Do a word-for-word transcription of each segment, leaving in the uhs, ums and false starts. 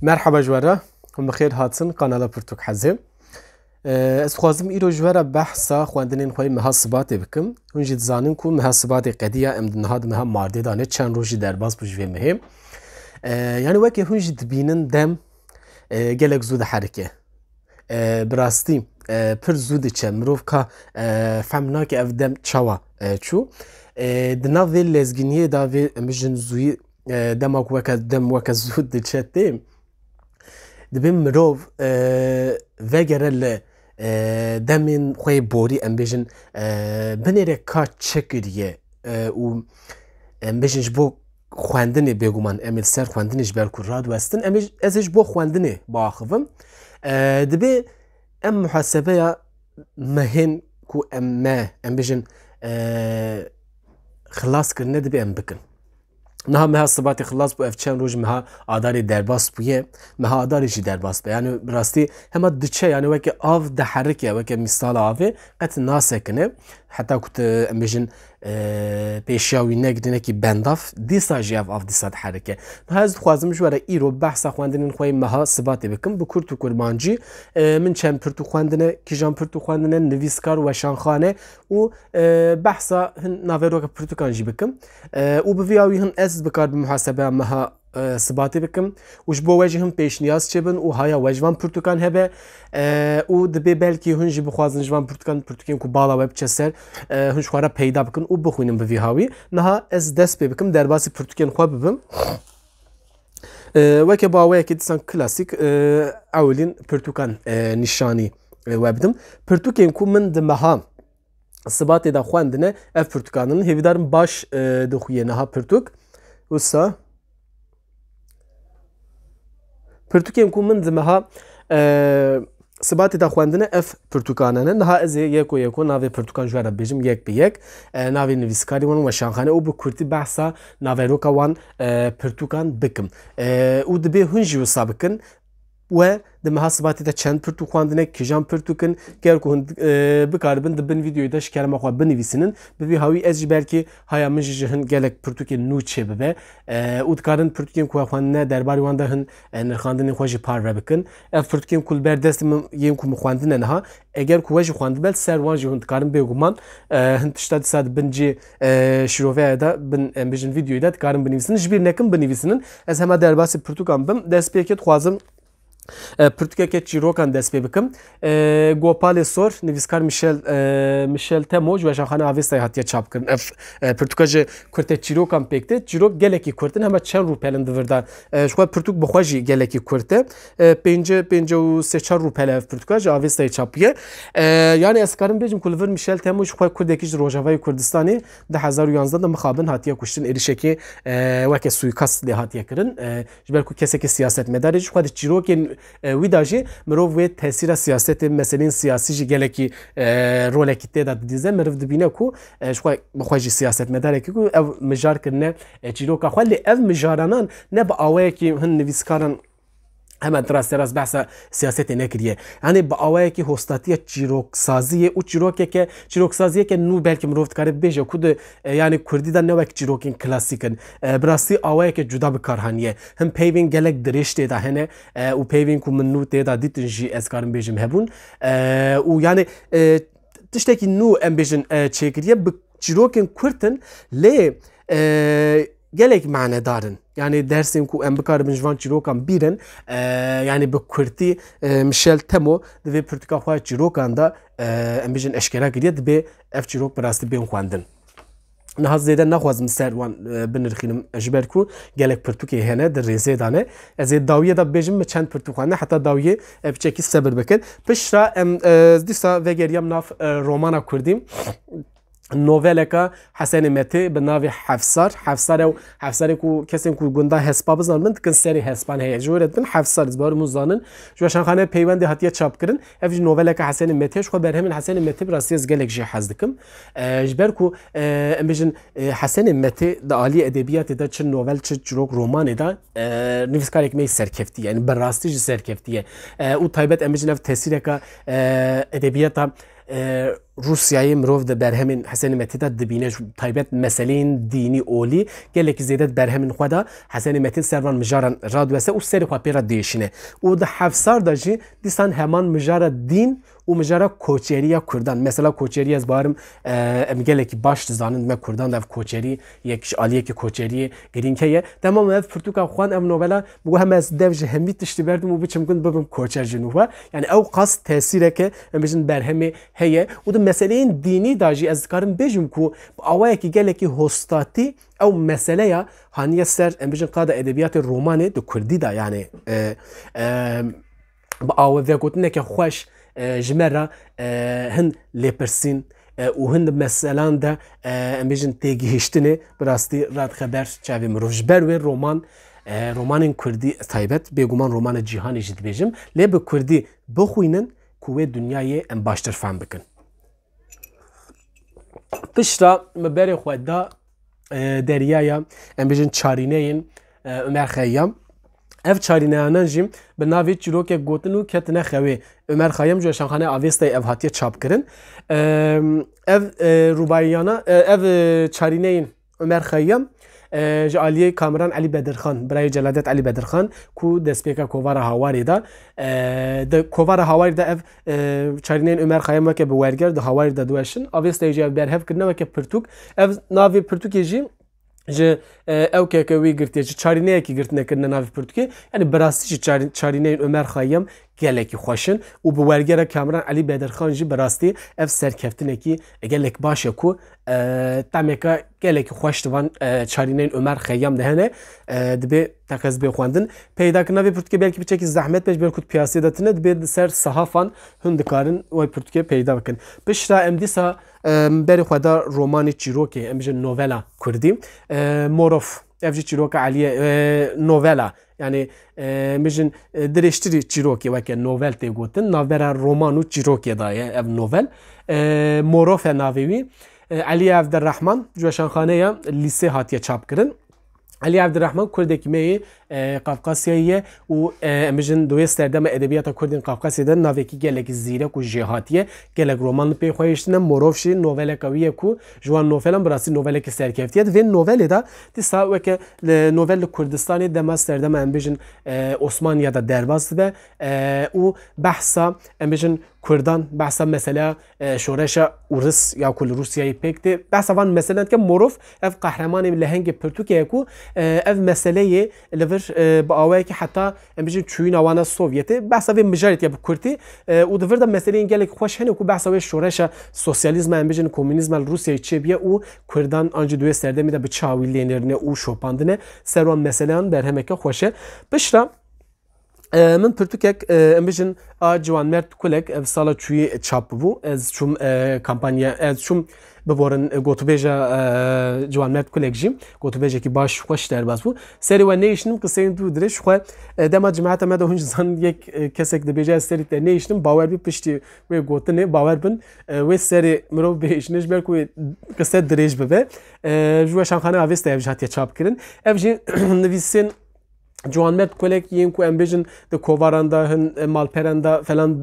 Merhaba ji we re, hûn bi xêr hatin kanala Pirtûk Hezê. Ee, ez dixwazim îro ji we re behsa xwendinên xwe yê meha Sibatê bikim. Hûn jî dizanin ku meha Sibatê qediya, em di niha di meha Mardê de ne, çend roj jî derbas bû ji vê mehê. Ee, yanî weke hûn jî dibînin dem, e, gelek zû diherike. E, bi rastî, e, pir zû diçe. Mirov ka, e, fehm nake ev dem çawa, e, çû. E, di nav vê lezgîniyê de vê em bijin zûyî, e, dema ku weke dem weke zû diçe tê. Dibê mirov, e, vegere li, e, demên xwe yê borî, em bêjin, e, binêre ka çi kiriye, e, û em bêjin ji bo xwendinê, bêguman em ê li ser xwendinê ji ber ku radiwestin, em ê, ez ê ji bo xwendinê biaxivim. E, dibê em muhasebeya mehên ku em me, em bêjin, e, xilas kirine, dibê em bikin. Niha meha Sibatê xilas bû, ev çend roj meha Adarê derbas bûye, meha Adarê jî derbas be. Yani bi rastî hema diçe, yani weke av diherike, weke mîsala avê qet nasekine. Heta ku tu, em bêjin, e, pêşiya wî negrinekî bendav, dîsa jî ev av dîsa diherike. Niha ez dixwazim ji we re îro behsa xwendinên xwe yê meha Sibatê bikim, bi kurt û kurmancî. E, min çend pirtûk xwendine, kîjan pirtûk xwendine, nivîskar, weşanxane û, e, behsa hin naveroka pirtûkan jî bikim. E, û bi vî awî hin ez bikaribim muhasebeya meha, e, Sibatê bikim û ji bo we jî hin pêşniyaz çêbin û haya we ji van pirtûkan hebe, e, û dibê belkî hûn jî bixwazin ji van pirtûkan, pirtûkên ku bala we biçe ser, e, hûn ji xwe re peyda bikin û bixwînin bi vî hawî. Niha ez dest pê bikim, derbasî pirtûkên xwe bibim. E, weke bi awayekî dîsan klasîk, e, ewilîn pirtûkan, e, nîşanî, e, we bidim. Pirtûkên ku min di meha Sibatê de xwendine, ev pirtûkan in. Hêvîdarim baş, e, dixuye niha pirtûk. Wisa pirtûkên ku min di meha, e, Sibatê de xwendine, ev pirtûkan ne. Niha ez ê yeko yeko navê pirtûkan ji we re bêjim, yek bi yek. E, navê nivîskarê wan, weşanxane û bi kurtî behsa naveroka wan, e, pirtûkan bikim. E, û dibê hûn jî wisa bikin. We di meha Sibatê de çend pirtûk xwendine, kîjan pirtûk in? Ger ku hûn, e, bikaribin di bin vîdeoyê de ji kerema xwe binivîsînin, bi vî hawî ez jî belkî haya min jî ji hin gelek pirtûkên nû çêbibe. E, û dikarin pirtûkên ku we xwendine derbarê wan de hin, e, nirxandinên xwe jî parve bikin. Ev pirtûkên ku li ber destê min yên ku min xwendine niha, eger ku we jî xwendibel ser wan jî hûn dikarin bêguman, e, hin tişta dîsa di bin cî, e, şîroveya de, bin, em bêjin vîdeoyê de dikarin binivîsînin. Ji bîr nekin binivîsînin. Ez hema derbasî pirtûkan bim. Dest pê kê dixwazim, e, pirtûkeke çîrokan dest pê bikim. E, Gopalê Sor, nivîskar Michel, e, Michel Temo ji Weşanxaneya Avestayê hatiye çapkirin. Ev, e, pirtûka ji kurte çîrokan pêk tê. Çîrok gelekî kurt in, hema çend rûpel in di vir de. E, ji xwe pirtûk bi xwe jî gelekî kurt e. E, pêncî, pêncî û sê çar rûpel e ev pirtûka ji Avestayê çap bûye. E, yani ez karim bêjim ku li vir Michel Temo ji xwe kurdekî ji Rojavayê Kurdistanê du hezar û yanzdeh de mixabin hatiye kuştin, êrişekê, e, weke suîkast lê hatiye kirin. E, Ji ber ku kesekî siyasetmedar e, ji xwe di çîrokên, e, wî de jî mirov wê tesîra siyasetê, meselên siyasî jî gelekî, e, rolekî tê de didîze. Meriv dibîne ku, e, ji xwe bi xwe jî siyasetmedarekî ku ev mijar kirine, e, çîroka xwe. Lê ev mijaranan ne bi awayekî hin nivîskaran hemen di rastê rast behsa siyasetê nekiriye. Yani bi awayekî hostatiya çîroksaziyê û çîrokeke, çîroksaziyeke nû belkî mirov dikare bibêje ku di, e, yani kurdî de ne wek çîrokên klasîk in. E, bi rastî awayeke cuda bi kar haniye. Him peyvên gelek dirêj tê de hene, e, û peyvên ku min nû tê de dîtin jî ez karim bêjim hebûn. E, û yani, e, tiştekî nû em bêjin, e, çêkiriye, bi çîrokên kurt in, lê, e, gelek manedar in. Yani dersên ku em bikaribin ji van çîrokan bîrin, e, yani bi kurtî, e, Michel Temo di vê pirtûka xwe çîrokan de, e, em bêjin eşkera kiriye, dibê ev çîrok bi rastî bên xwendin. Niha zêde naxwazim ser wan, e, binirxînim, ji ber ku gelek pirtûkê hene di rêzê de ne. Ez ê dawiyê de bibêjim, min çend pirtûk xwendine, heta dawiyê, e, piçekî sebir bikin. Piştre em, e, dîsa vegeriyam nav, e, romana kurdî. Noveleka Hesenê Metê bi navê Hefsar. Hefsar ew, Hefsarê ku kesên ku gunda hespa bizanin, min dikin serê hespan heye. Ji were dibin Hefsar, ez bawerim hûn zanin. Ji Weşanxaneya Peywendê hatiye çapkirin. Ev jî noveleke Hesenê Metê, ji xwe berhemên Hesenê Metê bi rastî ez gelek jê hez dikim. E, ji ber ku, e, em bêjin, e, Hesenê Metê di aliyê edebiyatê de çi novel, çi çîrok, romanê de, e, nivîskarek me yê serkeftî ye, yani bi rastî jî serkeftî ye. E, û taybet em bêjin ev tesîreka, e, edebiyata, e, Rûsyayê mirov di berhemên Hesenê Metî de dibîne, ji taybet meseleyên dînî olî gelekî zêde di berhemên xwe de Hesenê Metî ser van mijaran radiwese û serê xwe pê re diêşîne. Û di hevsar de jî dîsan heman mijara dîn û mijara koçeriya Kurdan. Mesela koçerî ez barim, e, em gelekî baş dizanin, me Kurdan de ev koçerî yek ji aliyekî koçeriyê girîng heye. Dema min ev pirtûka xwend, ev novela, bi got hema ez dev ji hemî tiştî berdim û biçim gund bibim koçer ji nû ve. Yani ew qas tesîreke, em bijin, berhemê heye. Û di meseleyên dînî de jî ez dikarim bêjim ku bi awayekî gelekî hostatî ew meseleya haniye ser, em bijin, qada edebiyatê romanê di kurdî de, yani, e, e, bi awe vegotineke xweş, e, ji me re, e, hin lêpirsîn, e, û hin di meselan de, e, em bêjin, têgihiştinê bi rastî radixe ber çavê mirov. Ji ber wê roman, e, romanên kurdî taybet, bêguman romana cîhanê jî dibêjim, lê bi kurdî bixwînin ku wê dinyayê em baştir fehm bikin. Piştre min berê xwe da, e, deryaya, em bêjin, çarîneyên, e, Ömer Xeyyam. Ev çarîneyanan jî bi navê Çîrokek gotin û ketine xewê. Ömer Xeyyam ji Weşanxaneyê Avestayê ev hatiye çapkirin. E, ev, e, rûbayiyana, e, ev, e, çarîneyên Ömer Xeyyam, e, ji aliyê Kamiran Elî Bedirxan, birayê Celadet Elî Bedirxan, ku destpêka kovara Hawarê de, e, di kovara Hawarê de ev, e, çarîneyên Ömer Xeyyam weke bi werger di Hawarê de diweşin. Avestayê jî ev berhev kirine weke pirtûk. Ev navê pirtûkê jî ji, e, ewkeke wî girtiye, ji çarîneyekî girtine kirine navê pirtûkê. Yani bi rastî jî çarî-, çarîneyên Ömer Xeyyam gelekî xweş in û bi wergera Kamiran Elî Bedirxan jî bi rastî ev serkeftinekî gelek baş e ku, e, temeka gelekî xweş di van, e, çarîneyên Ömer Xeyyam de hene, e, dibê teqez bê xwendin. Peydakirina vê pirtûkê belkî piçekî zehmet be, ji ber ku di piyasê de tune, dibê di ser sehafan hûn dikarin wê pirtûkê peyda bikin. Piştre em dîsa, e, berê xwe da romanê çîrokê, em bijin novela kurdî. E, Morof, ev jî çîroka Elî ye, e, novela. Yani, e, em bijin, e, dirêjtirî çîrokê weke novel tê gotin. Navbera roman û çîrokê de ye ev novel. E, Morof e navê wî. E, Elî Evdirrehman, ji Weşanxaneya Lîsê hatiye çapkirin. Elî Evdirrehman kurdekî me yê, e, Qafqasyayê ye û, e, em bijin di wê serdema edebiyata kurdên Qafqasyayê de navekî gelekî zîrek û jêhatî ye. Gelek roman li pê xwe hiştine. Morof jî noveleka wî ye ku ji wan novelan bi rastî novelekî serkeftî ye. Di vê novelê de dîsa weke li, novel li Kurdistanê dema serdema, em bijin, e, Osmaniya de derbas dibe, e, û behsa, em bijin, Kurdan, behsa mesela, e, şoreşa Uris ya ku li Rûsyayê pêk tê, behsa van meseleyan dike. Morof ev qehremanê lehengê pirtûkê ye ku, e, ev meseleyê li vir, e, bi awayekî heta, em bijin, çûyîna wana Sovyetê, behsa vê mijarê diye bi kurtî, e, û di vir de meseleyên gelek xweş hene ku behsa wê şoreşa sosyalîzma, em bijin, komûnîzma li Rûsyayê çêbiye û Kurdan an jî di wê serdemê de bi çi awî lê nêrine û şopandine. Ser wan meseleyan berhemeke xweş e. Piştre, e, min pirtûkek, e, em bijin, a Ciwanmerd Kulek, ev sala çûyî çap bû. Ez çûm, e, kampanya, ez çûm, biborin, e, gotûbêja, e, Ciwanmerd Kulek jî. Gotûbêjekî baş, xweş derbas bû. Serê we neyişinim, qiseyên dû dirêj xwe, e, dema cemaeta me de hûn jî zanin, yek, e, kesek dibêje, ez serî te neyişinim, bawer bî piştî wê gotinê, bawer bin, e, wê serê mirov bihêşine, ji ber ku wê qise dirêj bibe. E, ji Weşanxaneya Avestayê ev jî hatiye çap kirin. Ev jî nivîsên Ciwanmerd Kulek yên ku, em bêjin, di kovaran de hin, e, malperan de falan,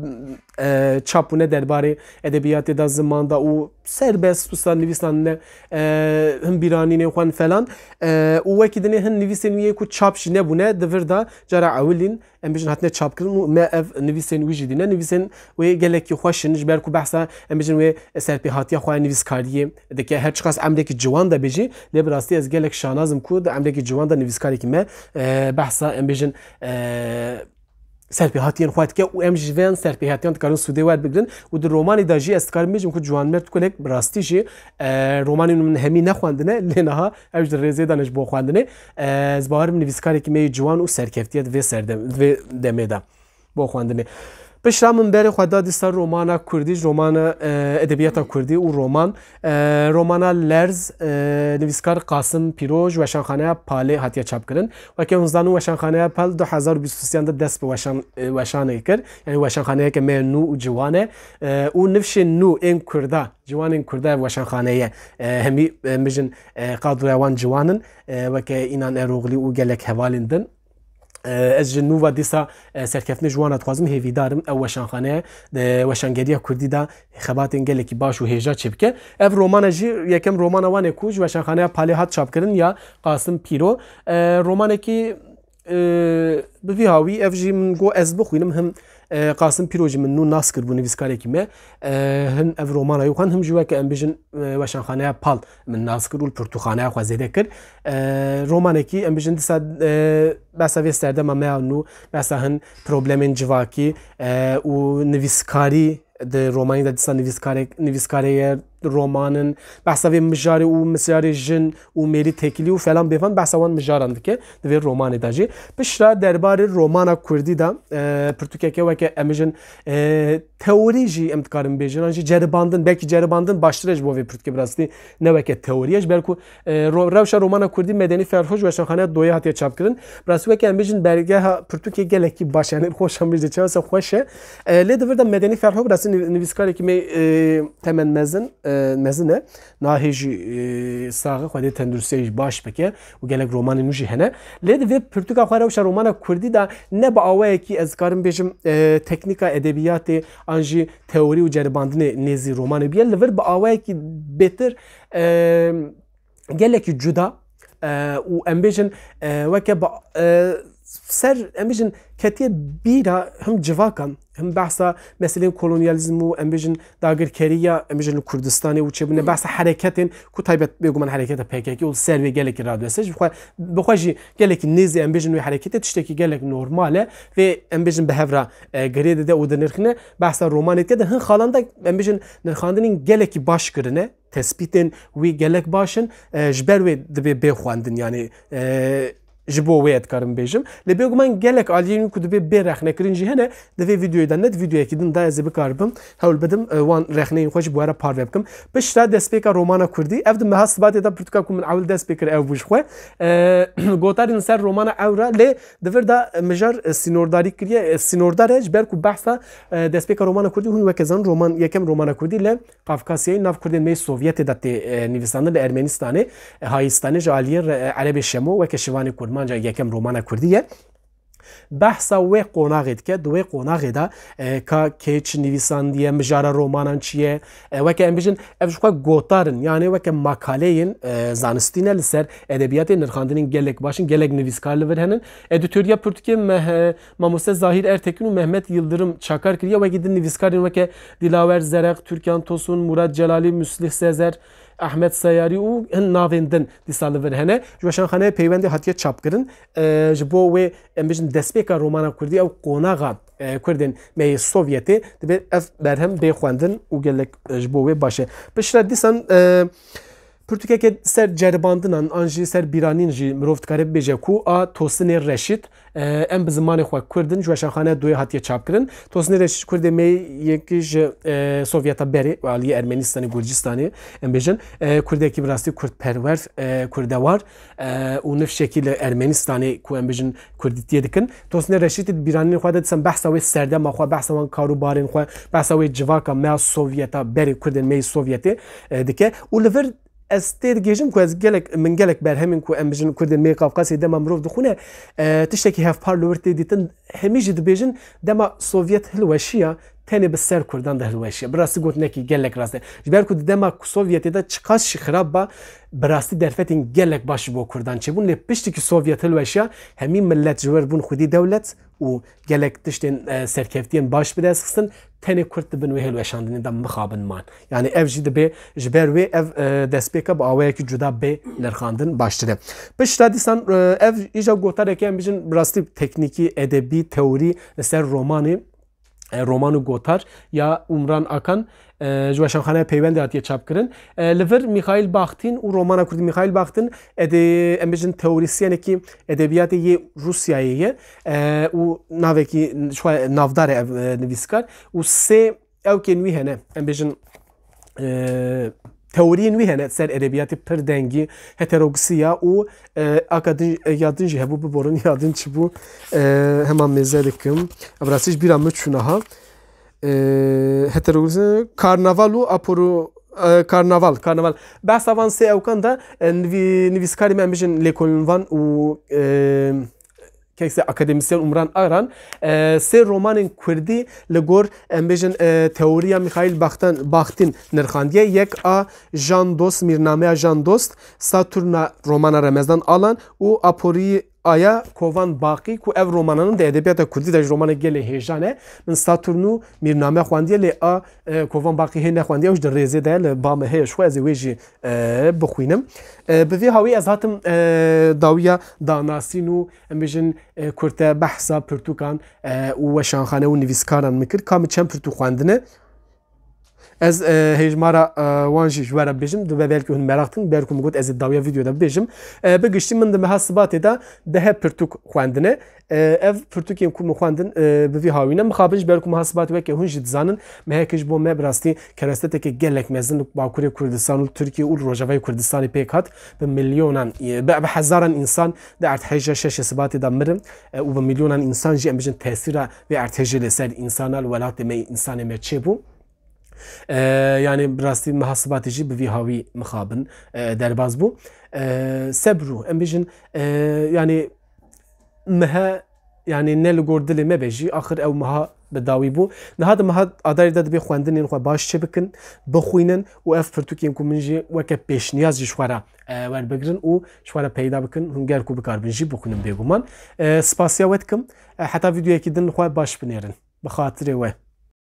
e, çap bûne derbarê edebiyatê de, ziman de û serbest wisa nivîsandine, e, hin bîranînên xwe falan. E, û wekî dinê hin nivîsên wî yê ku çap jî nebûne, di vir de cara ewilîn, em bêjin, hatine çapkirin û me ev nivîsên wî jî dîne. Nivîsên wê gelekî xweş in, ji ber ku behsa, em bêjin, wê serpêhatiya xwe ya nivîskariyê dike. Her çiqas emrekî ciwan de be jî, lê bi rastî ez gelek şanaz im ku di emrekî ciwan de nivîskarekî me, e, behsa, em bêjin, e, serpêhatiyên xwe dike û em ji vê serpêhatiyan dikarin sûdê werbigirin û di romanê de jî ez dikarim bêjim ku Ciwanmerd Kulek bi rastî jî, e, romanên min hemî nexwendine, lê niha ew ji rêzê de ne ji bo xwendinê. E, ez bawer im nivîskarekî me yê ciwan û serkeftiye di vê serdem-, di vê demê de bo xwendinê. Piştre min berê xwe da dîsa romana kurdî, ji romana, e, edebiyata kurdî û roman, e, romana Lerz, e, nivîskar Qasim Pîro ji Weşanxaneya Palê hatiye çapkirin. Weke hûn zanin, Weşanxaneya Pal du hezar û bîst û sêyan de dest bi weşan-, e, weşanê kir. Yani weşanxaneyeke me nû û ciwan e. E, û nifşên nû ên kurda, ciwanên kurda ev weşanxaneye, e, hemî, e, mijin, e, kadroya wan ciwan in, e, weke Înan Eroglî û gelek hevalên din. E, ez ji nû ve dîsa, e, serkeftinê ji wan re dixwazim, hêvîdar im ew weşanxaneya, di weşangeriya kurdî de xebatên gelekî baş û hêja çêbike. Ev romana jî yekem romana wan e ku ji weşanxaneya Palê hat çapkirin ya Qasim Pîro. E, romanekî, e, bi vî hawî ev jî min got ez bixwînim, him, e, Qasim Pîro jî min nû nas kiribû nivîskarekî me. E, him ev romana wî xwend, him jî weke em bêjin, e, weşanxaneya Pal min nas kir û li pirtûkxaneya xwe zêde kir. E, romanekî em bêjin dîsa, e, behsa vê serdema me ya nû, behsa hin problemên civakî, e, û nivîskarî di romanî de dîsa nivîskarek-, nivîskarê ye, roman in, behsa vê mijarê û mijarê jin û mêrî têkilî û felan bêvan behsa wan mijaran dike di vê romanê de jî. Piştre derbarê romana kurdî de, e, pirtûkeke weke em bêjin, e, teorî jî em dikarin bêjin, an jî ceribandin, belkî ceribandin baştir e ji bo vê pirtûkê bi rastî ne weke teorî ye, ji ber ku, e, ro-, rewşa romana kurdî Medenî Ferho ji weşanxaneya Doyê hatiye çapkirin. Bi rastî weke em bêjin bergeha pirtûkê gelekî baş e, yanî xweş em bêjin çawa se xweş e. E, lê di vir de Medenî Ferho bi rastî niv-, nivîskarekî me, e, temen mezin, e, mezin e. Nahê jî, e, sax e, Xwedê tenduristiyê jî baş bike û gelek romanên nû jî hene. Lê di vê pirtûka xwe rewşa romana kurdî de ne bi awayekî ez dikarim bêjim, e, teknîka edebiyatê an jî teorî û ceribandinê nêzî romanê bûye. Li vir bi awayekî bêtir, e, gelekî cuda, e, û em bêjin, e, weke bi, e, ser, em bêjin, ketiye bîra him civakan, him behsa meselên kolonyalîzm û, em bêjin, dagirkeriya, em bêjin, li Kurdistanê û çêbûne, behsa hereketên ku taybet bêguman hereketa P K K û li ser wê gelekî radweste. Ji xwe, bi xwe jî gelekî nêzî, em bêjin, wê hereketê tiştekî gelek normal e. Vê, em bêjin, bi hev re, e, girê dide û dinirxine. Behsa romanê dike, di hin xalan de, em bêjin, nirxandinên gelekî baş kirine. Tespîtên wî gelek baş in, e, ji ber wê divê bê xwendin, yanî, e, ji bo wê ez dikarim bêjim. Lê bêguman gelek aliyên wî ku divê bê rexnekirin jî hene, di vê vîdeoyê de ne di vîdeoyekî din de ez ê bikaribim hewl bidim, e, wan rexneyên xwe jî bi we re parve bikim. Piştre destpêka romana kurdî, ev di meha Sibatê de pirtûka ku min ewil dest pê kir ew bû ji xwe. E, gotarên ser romana ew re, lê di vir de mijar, e, sînordarî kiriye, e, sînordar e, ji ber ku behsa, e, destpêka romana kurdî hûn weke zanin roman, yekem romana kurdî li Kafkasyayê nav kurdên me yê Sovyetê de tê, e, nivîsandin li Ermenistanê, e, Hayîstanê ji aliyê re, e, Erebê Şemo weke şivanê kurmanca yekem romana kurdî ye. Behsa wê qonaxê dike, di wê qonaxê de, e, ka kê çi nivîsandiye, mijara romanan çi ye, e, weke em bêjin, ev ji xwe gotar in, yanê weke makaleyên, e, zanistî ne li ser edebiyatê, nirxandinên gelek baş in, gelek nivîskar li vir henin. Editoriya pirtûkê me, e, Mamoste Zahîr Ertekin û Mehmet Yildirim Çakar kiriye, wekî din nivîskarên weke Dilawer Zerek, Türkan Tosun, Murat Celalî, Müslih Sezer, Ahmet Seyarî û hin navên din dîsa li vir hene. Ji Weşanxaneya Peywendê hatiye çapkirin. E, ji bo wê, em bêjin, destpêka romana kurdî ew qonaxa, e, kurdên me yê Sovyetê dibe ev berhem bê xwendin û gelek, e, ji bo wê baş e. Piştre dîsan, e, pirtûkeke ser ceribandinan an jî ser bîranîn jî mirov dikare bibêje ku a Tosinê Reşîd, e, em bi zimanê xwe kurd in, ji Weşanxaneya Doyê hatiye çapkirin. Tosinê Reşîd kurdê me yekî ji, e, Sovyeta berê, aliyê Ermenistanê, Gurcistanê, em bêjin, e, kurdekî bi rastî kurdperwer, e, kurdewar, e, û nifşekî li Ermenistanê ku em bêjin kurdîtiyê dikin. Tosinê Reşîdî di bîranînê xwe de dîsan behsa wê serdema xwe, behsa wan kar û barên xwe, behsa wê civaka me ya Sovyeta berê, kurdên me yê Sovyetê, e, dike. Û li vir ez tê digihêjim ku ez gelek, min gelek berhemên ku em bêjin kurdên me yê Kafkasyayê dema mirov dixwîne, e, tiştekî hevpar li wir tê dîtin. Hemî jî dibêjin dema Sovyet hilweşiya tenê bi ser kurdan de hilweşiya. Bi rastî gotinekî gelek rast e. Ji ber ku di dema ku Sovyetê de çiqas jî xirab ba, bi rastî derfetên gelek baş ji bo kurdan çêbûn. Lê piştî ku Sovyet hilweşiya, hemî millet ji wir bûn xwedî dewlet û gelek tiştên, e, serkeftiyên baş bi dest xistin. Tenê kurd di bin wê hilweşandinê de mixabin man. Yanî ev jî dibe ji ber wê ev, e, destpêka bi awayekî cuda bê nirxandin baştir e. Piştre dîsan, e, ev îja gotareke em bêjin bi rastî teknîkî, edebî, teorî li ser romanê, e, roman û gotar ya Umran Akan, e, ji Weşanxaneya Peywendê hatiye çapkirin. E, li vir Mihail Bakhtin û romana kurdî Mihail Bakhtin, edê-, em bêjin teorîsyenekî edebiyatê yê Rûsyayê ye, e, û navekî ji xwe navdar e ev, e, nivîskar û sê ewkên wî hene, em bêjin, e, teoriyên wî hene ser edebiyatê pir dengî, heteroksiya û, e, aka din, e, ya din jî hebû, biborin ya din çi bû, e, hema mêze dikim. Ev rastî ji bîra min çû niha. E, heteroksi, karnaval û aporo-, e, karnaval, karnaval. Behsa van sê ewkan de, e, nivî-, nivîskarê me em bêjin lêkolîn van û, e, Kekse akademisyen Umran Aran, e, sê romanên kurdî li gor, em bêjin, e, teoriya Mîxaîl Baxtan-, Baxtîn nirxandiye. Yek a Jan Dost, Mîrnameya Jan Dost, Saturna romana Remezan Alan û Aporî Aya Kovan Baqî, ku ev romanan di edebiyata kurdî de ji romanek gelê hêjan e. Min Saturn û Mîrname xwendiye, lê a, e, Kovan Baqî hê nexwendiye, ew ji di rêzê de li ba me heye, ji xwe ez ê wê jî, e, bixwînim. E, bi vî hawî ez hatim, e, dawiya danasîn û em bêjin, e, kurte behsa pirtûkan, e, û weşanxane û nivîskaran min kir. Ka min çend pirtûk xwendine. Ez, e, hêjmara, e, wan jî ji we re bibêjim, dibe belkî hûn meraq dikin, ber ku min got ez ê dawiya vîdyoda bibêjim. E, bi giştî min di meha Sibatê de deh pirtûk xwendine. E, ev pirtûkên ku min xwendin, e, bi vî hawî ne. Mixabin ji ber ku meha Sibatê weke hûn jî dizanin, meheke ji bo me bi rastî keresteke gelek mezin li Bakurê Kurdistan û li Tirkiye û li Rojavayê Kurdistanê pêk hat. Bi milyonan, e, bi, bi hezaran însan di erdhêja şeşê Sibatê de mirin, e, û bi milyonan însan jî em bijin tesîra vê erdhêjê li ser însana li welatê me, însanê me çêbû. E, yanî bi rastî meha Sibatê jî bi vî hawî mixabin, e, derbas bû. E, sebr û em bijin, e, yanî meha, yanî ne li gor dilê me be jî, axir ew meha bi dawî bû. Niha di meha Adarê de dibê xwendinên xwe baş çêbikin, bixwînin û ev pirtûkên ku min jî weke pêşniyaz jî ji xwe re, e, werbigirin û ji xwe re peyda bikin, hûn ger ku bikaribin jî bixwînin bêguman. E, spasiya we dikim. E, heta vîdeoyekî din li xwe baş binêrin. Bi xatirê we.